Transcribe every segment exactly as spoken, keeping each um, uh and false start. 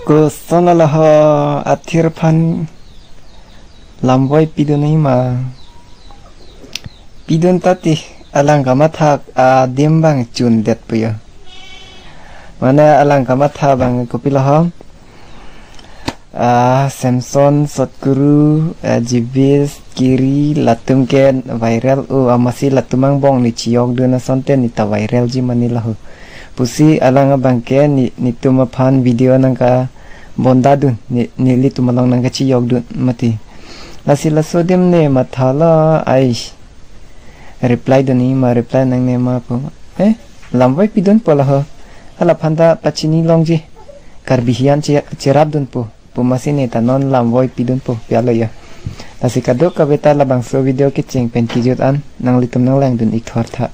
Koson hala ho, athir aphan lamvoi pidun nangji ma? Pidun tati, alang kamatha adim abang chundet pu ya. Mane alang kamatha abang kopilo ho? Ah, Samson, Sot Kuru, ah, Jibis, Kiri, latum ke viral o, amatsi latum angbong ne chiyokdun asonte ne ta viralji mane laho. Pusi alang abang ke ne, netum aphan video nangkabondadun, ne, nelitum along nangkachiyokdun mati. Lasi laso adim ne matha lo, ai. Reply dun nangji ma, reply nangne ma pu. Eh, lamvoi pidunpo laho. Hala aphan ta pachini longji. Karbi hiyan che-, cherapdunpo. Pu amatsi ne ta non lamvoi pidunpo, pi alo ya. Lasi kadokave ta labangso video kecheng pen kejut an nanglitum nanglangdun ik thor tha.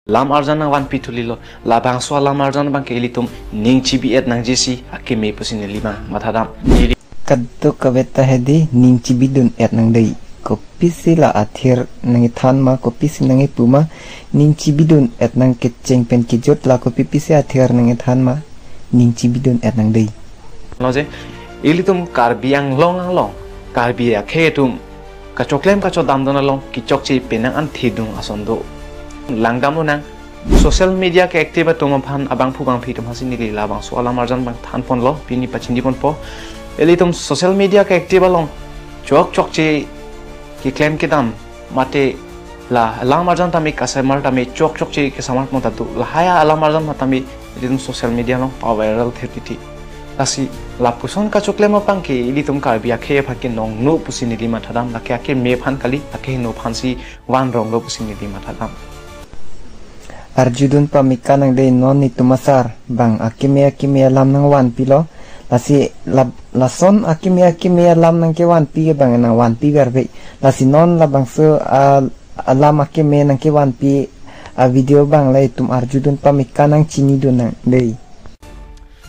Lam arjan nangvanpi thulilo, labangso alam arjan abang ke ilitum ning chibi-et nangjisi akeme pusi neli abang mathadam. Neli kadokave ta hedi, ning chibidun-et nangdei. Kopisi la athir nangkethan ma, kopisi nangkepu ma, ning chibidun-et nang, kecheng pen kejut la kopi pisi athir nangkethan ma, ning chibidun-et nangdei. Lo je, ilitum Karbi Anglong along, Karbi akhei atum kachoklem kachodamdun along kechokche penang an thedung ason do. Langdam lonang, social media ke-active atum aphan, abangphu bangphi atum aphansi neli labangso alam arjan abang thanponlo, pini pachiniponpo. Ilitum social media ke-active along chokchokche keklem kedam mate la alam arjan tame kasamar tame chokchokche kesamar pon ta do. Lahai alam arjan tame ilitum social media along pa-viral thir titi. Lasi lapuson kachoklem abang ke ilitum Karbi akhei aphan ke nongno pusi neli mathadam, lake akeme aphan kali, akehingno aphansi vanronglo pusi neli mathadam. Arjudun pameka nangdei, non netum asar abang akeme akeme alam nangvanpilo. Lasi la-, lason akeme akeme alam nangkevanpi abang nangvanpi garbe. Lasi non labangso, ah, alam akeme nangkevanpi avideo abang la itum arjudun pameka nangchinidun nangdei.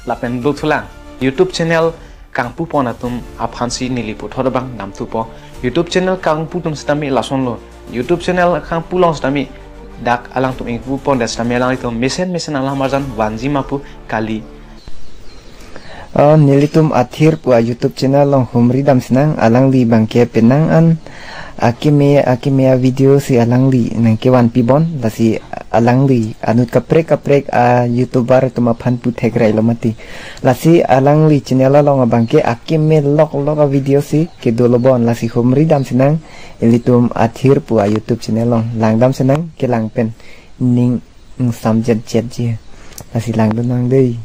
Lapen dothulang, YouTube channel kangpupon atum aphansi neli puthot abang namthupo. YouTube channel kangpu atum sitame lasonlo. YouTube channel kangpu along sitame dak alangtum ingpupondet sitame alanglitum mesen mesen alam arjan vanji ma pu kali. Oh, nelitum Athir pu a-YouTube channel along humri damsinang, alangli abang ke penang an akeme akeme avideo si alangli nangkevanpibon, lasi alangli anut kaprek kaprek a-YouTuber atum aphan puthekrailo mati. Lasi alangli channel along abang ke akeme lok lok avideo si kedolobon, lasi humri damsinang ilitum Athir pu a-YouTube channel along, langdamsinang kelang pen ning ingsamjetjetji. Lasi langdun nangdei.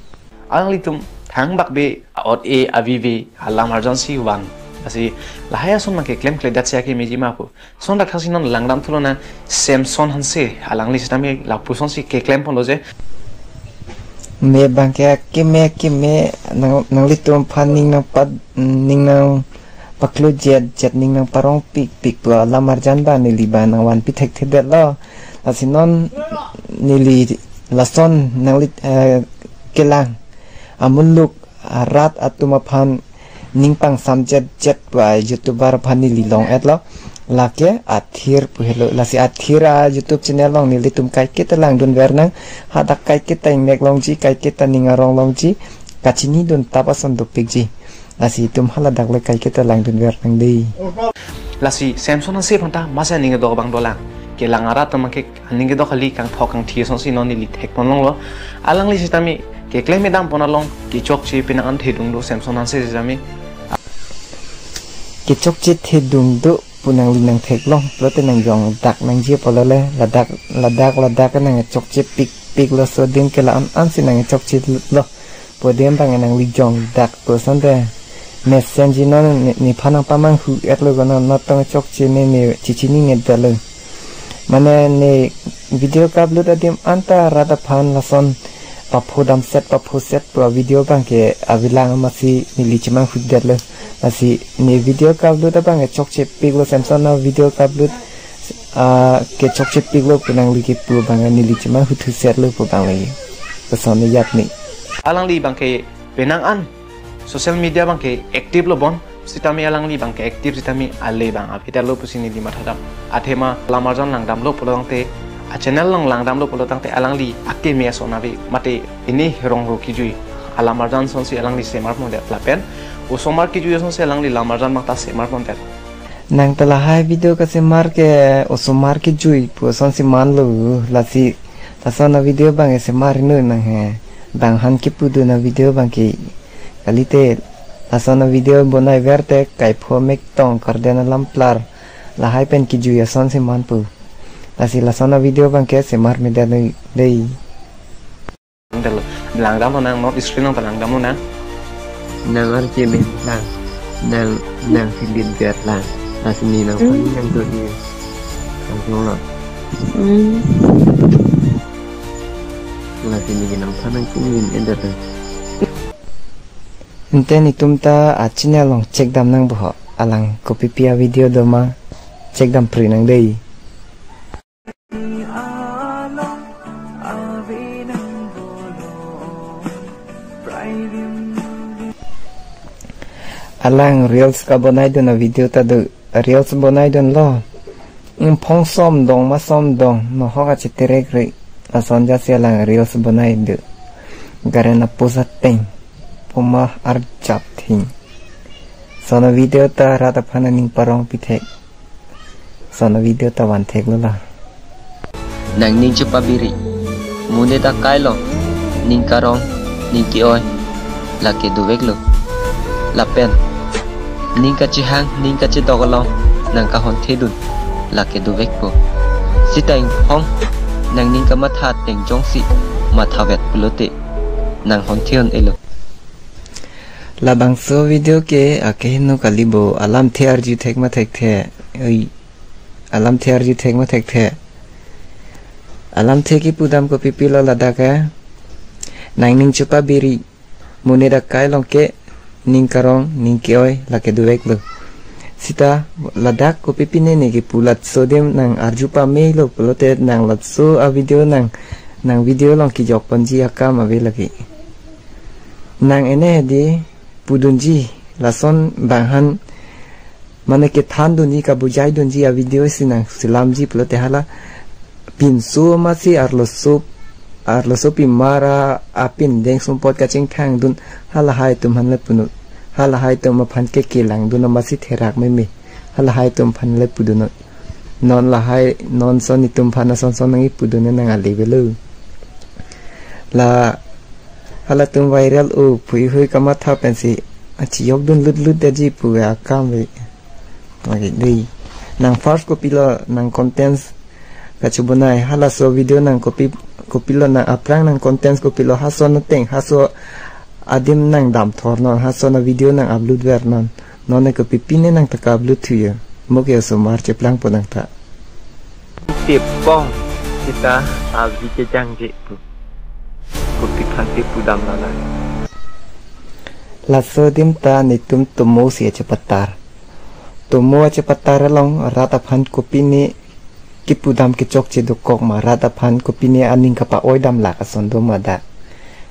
Alanglitum thangbak be a-ot-e avi ave alam arjan si van. Lasi lahai ason abang ke klemkledet si akemeji ma pu. Sondak thasi non langdamthu lonang Samson Hanse, alangli sitame lapusonsi keklemponlo je. Me abang ke akeme akeme nang, nanglitum aphan ning nangpad, ning nangpaklutjetjet, ning nangparongpikpik pu alam arjan abang neli abang nangvanpi thekthedetlo. Lasi non neli lason nangli, eh, kelang amuluk arat atum aphan ning pangsamjetjet pu a-YouTuber aphan neli long-etlo. Lake Athir pu helo. Lasi Athir a-YouTube channel along nelitum kaiketa langdunver nang. Hadak kaiketa ingnek longji, kaiketa ning arong longji, kachinidun tap ason dopikji. Lasi itum haladak le kaiketa langdunver nangdei. Lasi Samson Hanse aphanta masi aning kedok abang dolang. Kelang arat abang ke aning kedok kali, kangthok kangthi asonsi non neli thekpon longlo. Alangli sitame keklem kedam pon along kechokche penang an thedung do Samson Hanse sitame. Kechokche thedung do pu nangli nangtheklong pulote nangjongdak nangji apotlo le, ladak ladak ladak nangchokche pikpiklo, laso adim ke la-an ansi nangchokchelo pu adim abang nangli jongdak pu asonte mesenji, non ne, nephan nangpamanghu-etlo, kono nat tong chokche ne, ne chichiningedetlo. Mane ne video ka-upload adim anta rat aphan lason papho damset paphoset pu a-video abang ke avelang amatsi neli chemanghu-etdetlo. Lasi ne video ka-upload abang ke chokchepiklo, Samson a-video ka-upload, ah, ke chokchepiklo pu nangli kepu abang neli chemanghu thusetlo pu abang lagi. Lason iyat ni. Alangli abang ke penang an social media abang ke active lo bon, sitame alangli abang ke active sitame ale abang apitalo pusi neli mathadam. Athema alam arjan langdamlo pulo tangte, a-channel along langdamlo pulo tangte alangli akeme ason ave mate ini rong ro kijui. Alam arjan asonsi alangli semar pondet lapen osomar kejui asonsi alangli lam arjan abang ta semar pondet. Nang ta lahai video kasemar ke osomar kejui pu asonsi manlo, lasi lason avideo abang kesemar noi nang he. Bang han kepudun avideo abang ke kalite, lason avideo bonai ver te kaipho mek tong karden alam plar lahai pen kejui asonsi manpo. Lasi lason avideo abang kesemar medet noi dei. Del, langdamlo nang, North East Sri nang ta langdamlo nang. Nang arje men lang, nang, nang silit biar lang. Lasi ne nangphan Hmm. nang do ni. Nang lo. Hmm. Lasi ne nangphan nang tingin enter lang. Ante netum ta a-channel along check dam nang bo ho. Alang kopipi avideo doma check dam pri nang dei. Alang reels kabonaidun avideo ta do, reels bonaidunlo. Ingphong som dong ma som dong, nohok acheterek re. Lason jasi alang reels bonai do. Garen apus ateng, puma arjap thing. Lason avideo ta rat aphan aning parong pithek. Lason avideo ta van theklo la. Nangning chepabiri, monit akai along ning karong, ning ke-oi, lake doveklo. Lapen ning kachehang, ning kachedok along nang kahonthedun, lake dovekpo. Sita ingphong nangning kamatha ateng jongsi mathavet pulote nang honthedun-elo. Labangso video ke akehingno kali bo, alamthe arju thek ma thekthe. Oi, alamthe arju thek ma thekthe. Alamthe kepudam kopipilo ladak ke. Nangning chepabiri, monit akai along ke ning karong, ning ke-oi, lake doveklo. Sita ladak kopipine ne kepu, laso adim nang arju pamelo pulote nang laso avideo nang, nang video along kejok ponji akam ave lake. Nang ene di pudunji, lason bang han mane kethandunji, kabujaidunji avideo si nang selamji pulote hala pinso masi arloso, arloso pimar apindeng sumpot kachingthangdun, halahai atum aphan le punot. Halahai atum aphan ke kelangdun masi therak meme. Halahai atum aphan le pudunnon. Non lahai, non son netum aphan ason son nangkepudun nang ale avelo. La halatum viral o pu ihui kamatha pensi achiyokdun lutlut daji pu akam ave. Lake dei. Nang first kopilo nang contents kachebonai, halaso video nang kopi, kopilo nang aphrang nang contents kopilo, hason ateng, haso adim nang damthornon, hason avideo nang upload vernon. Non ne kopipine nang ta ka-upload thuyo. Mo ke osomar cheplangpo nang ta. Tepong sita avi kejangje pu. Kopi aphan te pudam lala. Laso adim ta netum tomo si achepatar. Tomo achepatar along rat aphan kopine kepudam kechokche dokok ma, rat aphan kopine aning kapa-oidam lak ason do ma dak.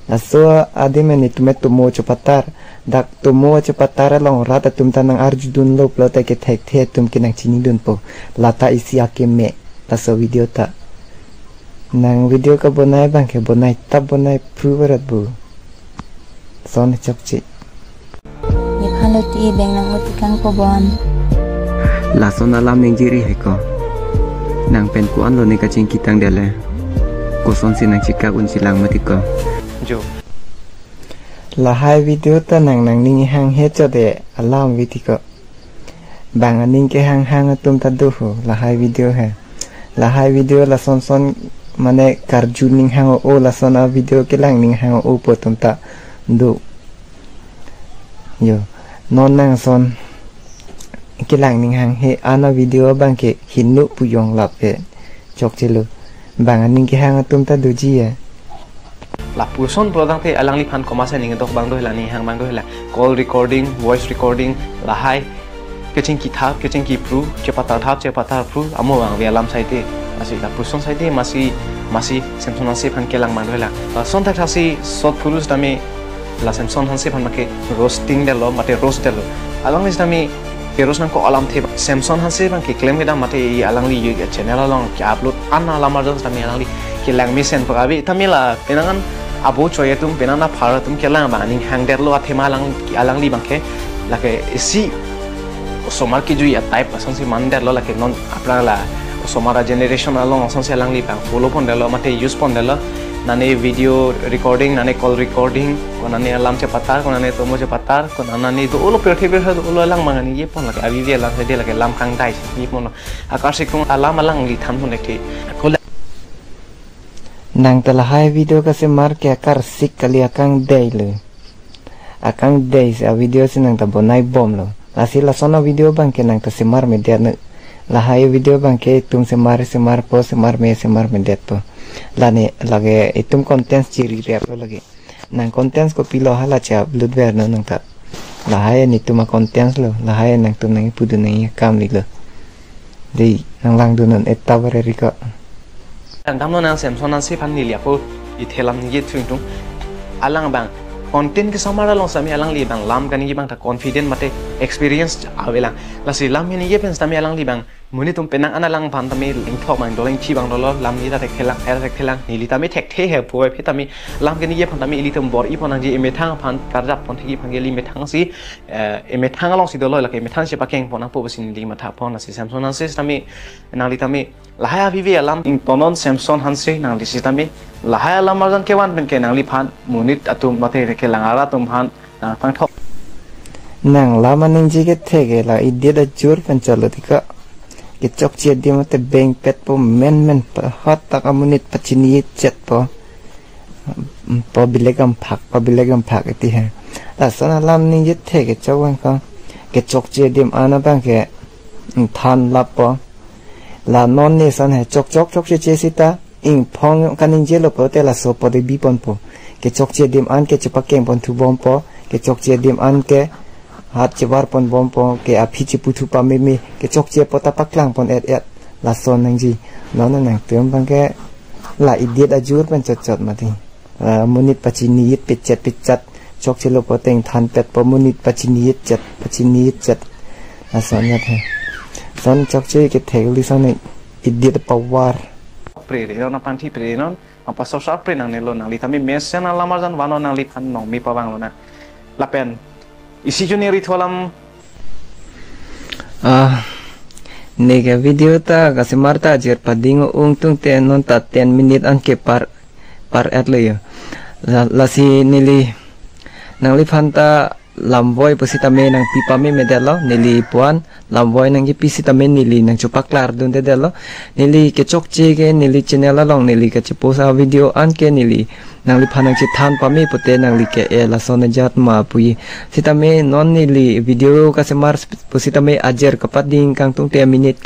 Laso adim netum tomo chepatar, dak tomo chepatar along rat atum ta nang arjudunlo pulote kethekthe atum ke nang chinidunpo. Lata isi akeme laso video ta. Nang video kabonai abang ke bonai tap bonai phru barat bo. Son chokche. Nephan lo ti beng nang utikang pobon. Lason alam neng jiri hai ko. Nang pen ko-an lo ne kachingki tangdetlo. Kosonsi nang chikak un chilang mati ko. Jo. Lahai video ta nang nangning hanghe chode alam ave ti ko. Bang aning kehanghang atum ta do ho lahai video he. Lahai video lason son mane karju ning hang-o, lason avideo kelang ning hang-o pu atum ta do. Jo, non nang son kelang ning hanghe, ana video abang ke hingno pu yong lap ke chokchelo. Bang aning kehang atum ta doji ya. Lapuson prodang te alangliphan komatsi ning dok abang do hela, ning hang abang do hela. Call recording, voice recording, lahai kechingki thap, kechingki phru, chepatar thap, chepatar phru, amo abang ave alam site. Masi lapuson site, masi, masi Samson Hanse aphan kelang abang do hela. Lason thakthaksi sot phurus tame la Samson Hanse aphan make roasting detlo, mate roast detlo. Alangli tame keros nangkok alamthe. Samson Hanse abang keklem kedam mate i alangli yo ya channel along ke-upload an alam arjan tame alangli kelang mesen pakabi tame la penang an Abo choi atum penang aphar atum kelang abang aning hangdetlo athema alang, alangli abangke lake isi osomar kejui a-type asonsi mandetlo, lake non aphrang la osomar a-generation along asonsi alangli abang follow pondetlo mate use pondetlo. Nane video recording, nane call recording, konane alam chepatar, konane tomo chepatar, konane dolo pirthe pirthe dolo alang abang ningje pon, lake avi avi alam hede lake lam kangdai si ponlo. Akarsik tung alam alangli than pon lake. Kola. Nang ta lahai video kasemar ke akarsik kali, akangdei lo. Akangdei si a-video si nang ta bonai bomlo. Lasi lason a-video abangke nang ta semar medet ne. Lahai video abangke itum semar semarpo, semar me semar medetpo. Lane lake itum contents chiri replo lake. Nang contents kopilo hala che-upload ver non nang ta. Lahai netum a-contents lo, lahai nangtum nangkipu dun nangji akam lilo. Dei, nang langdun non eta bare riko. Nang damlo nang Samson Hanse aphan neli ako ithe alam ningje thu ingtung. Alang abang content kesemar along sitame alangli abang lam kaningje abang ta confident mate experience avelang. Lasi lam ningje pen sitame alangli abang monit atum penang an alangphan tame ingthok abang dolo, ingthi abang dolo, lam neli ta thekthelang, er thekthelang, neli tame thekthe he puvoiphit tame lam keningje aphan tame ilitum bor-i pon nangji, emethang aphan karjap pon thekji aphan ke ili methang si, eh, emethang alongsi dolo, lake emethang si pakeng pon nangpo pusi neli matha pon. Lasi Samson Hanse sitame nangli tame lahai avi avi alam ington non Samson Hanse, nangli sitame lahai alam arjan kevan pen ke nangliphan monit atum mate kelang arat atum aphan nang pangthok. Nang lam aningje kethe ke la idit ajur pen chotlo tiko. Kechokche adim mate bengpetpo menmen pa, hot tak amonit pachini chetpo. Po bilek amphak, po bilek amphak iti he. Lason alam ningje the kechok abang ko. Kechokche adim an abangke than lappo. La non ne san he chokchok chokche che sita ingphong kaningjelo pulote laso po de bi ponpo. Kechokche adim an ke chepakeng pon thu bompo. Kechokche adim an ke hat chevar pon bompo. Ke aphi chepu thu pameme. Kechokche po ta paklang pon et et. Lason nangji. Non nangtum abangke la idit ajur pen chot chot mati. Ah, monit pachini it pechet pechat. Chokchelo pulote thanpetpo, monit pachini it chet, pachini it chet. Lason ya the. Son chokche kethe kali son idit power. Pre re non aphan thi pre non, apa sosar pre nangnelo, nangli tame mesen alam arjan vangnon, nangliphan nong mi pavanglo na. Lapen isi juni ri thu alam. Ah, ne ke video ta kasemar ta ajir pading ong tungte non ta ten minute an ke par, par et lo yo. La, lasi neli nangliphan ta lamvoi pusitame nangpi pamemedetlo, neli puan lamvoi nangkipi sitame neli nangchepaklar dundedetlo. Neli kechokche ke neli channel along neli kachepost a-video an ke neli nangliphan nangchethan pame pute nangli ke e lason ajat ma puji. Sitame non neli video kasemar pusitame ajir kapading kangtungte minute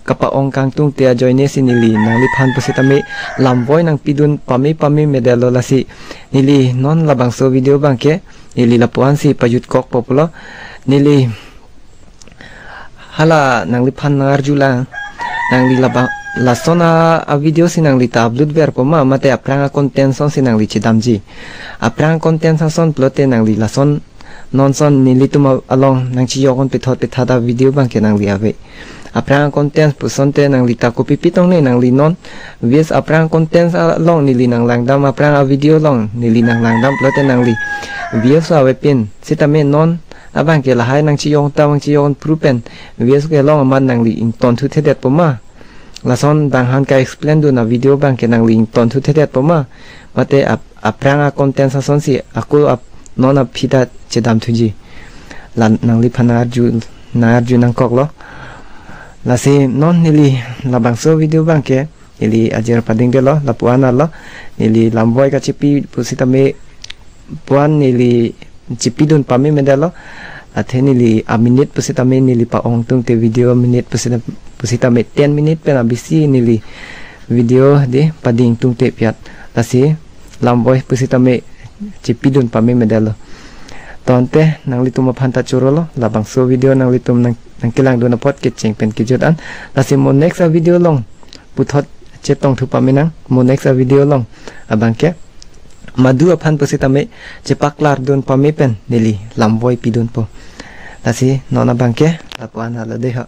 kapa-ong kangtungte ajoine si neli nangliphan pusitame lamvoi nangpidun pame pamemedetlo, lasi neli non labangso video abangke neli lapuan si pajut kokpo pulo. Neli hala nangliphan nangarjulang. Nangli labang lason a, a-video si nangli ta upload verpo ma, mate aphrang a-content son si nangli chedamji. Aphrang content ason pulote nangli lason non son nelitum a, along nangchejok on pethot pethat a-video abangke nangli ave. Aphrang content puson te nangli ta kopipi tong ne nangli non views aphrang content along neli nanglangdam, aphrang a-video along neli nanglangdam pulote nangli views avepin. Sitame non abangke lahai nangchejok ta nangchejok on pru pen views kelong amat nangli ington thuthedetpo ma. Lason bang han ka-explain dun a-video abangke nangli ington thuthedetpo ma. Mate ap, aphrang a-content ason si ako ap non aphi ta chedam thuji. La nangliphan nangarju, nangarju nangkoklo. Lasi non neli labangso video abangke neli ajir padingdetlo, lapuan alo. Neli lamvoi kachepi pusitame puan neli chepidun pamemedetlo. Athe neli a-minute pusitame neli pa-ong tungte video minute pusita, pusitame ten minute pen abisi neli video de pading tungte piat. Lasi lamvoi pusitame chepidun pamemedetlo. Tangte nanglitum aphan ta chorolo, labangso video nanglitum nang, nangkelangdun apot kecheng pen kejut an. Lasi mo next a-video along puthot chetong thu pame nang, mo next a-video along abangke madu aphan pusitame chepaklar dun pame pen neli lamvoi pidunpo. Lasi non abangke lapuan alo dei ho.